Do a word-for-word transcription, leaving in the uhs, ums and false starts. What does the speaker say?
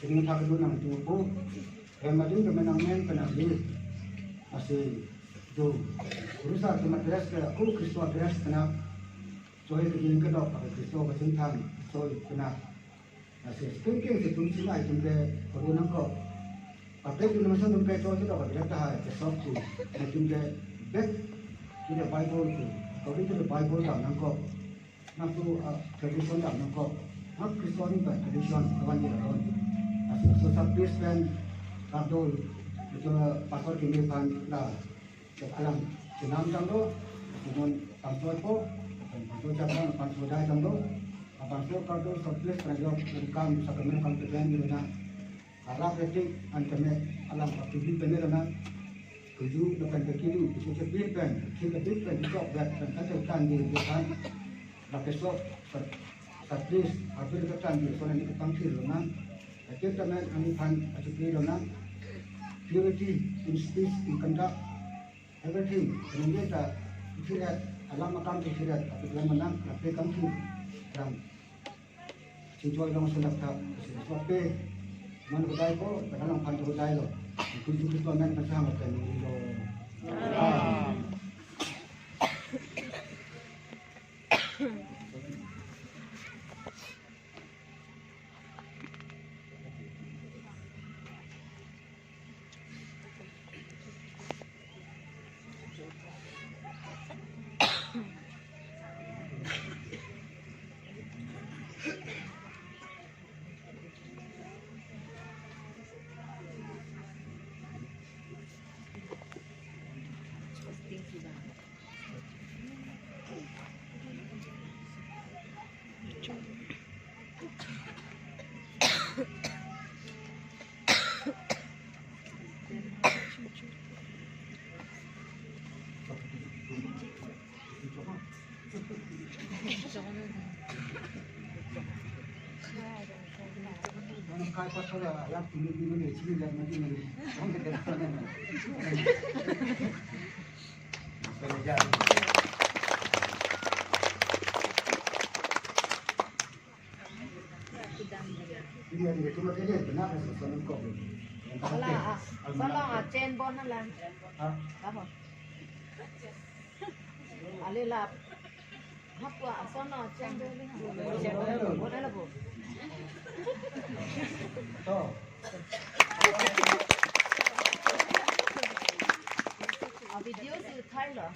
Sini thak dun nangtupo. Hem adun kemenang men penang di. Asi do. Kurusar ke ma dress ke, ako Khristo dress kena. Choi ke jing kedok, ako Khristo kachingthang. Choi kena. Asi skin king si tum sima itum ke kodo nangkok. Pakai denomination tum ke choi kedok, ako direct tahai ke sok si. Itum ke back to the Bible to. According to the Bible ta nangkok. Nangtu, ah, tradition dam nangkok. Nang Christian ba tradition kawan di lawan. Aso, aso sab please pen kardom, itu pastor kimi aphan la alam chenam changlo, kumun pangchoi po, pangchoi changlo, pangchoi dai changlo, pangchoi kardom sab please pen jok kam sacrament kam tepen di na. Arak retik an keme alam kapibik pen lana. Kuju lapen kekilu, kuju kepin pen, kepin pen, chok bet pen, kacang tanggi, bukan. Lake sok, sat-, satris, hampir ketanggi, soalnya ini kepangkir lana. Lake temen, ami aphan, acupi lana. Purity in speech, in conduct, everything. Kemudian ta, sirat, alam akam sirat, tapi dalam menang, lake kangkir. Ram. Chingchoi long selak thak, selak pe. Man hodai ko, kadang lang phan hodai lo. Kuju Khristo amen pasang kan lo. Ala, ah, solo, ah, chain bon ala. Hah? Apa? Ali lap. Hapua, ah, solo, chain bon ala. Bon ala po. To. Ah, video si uthai lo.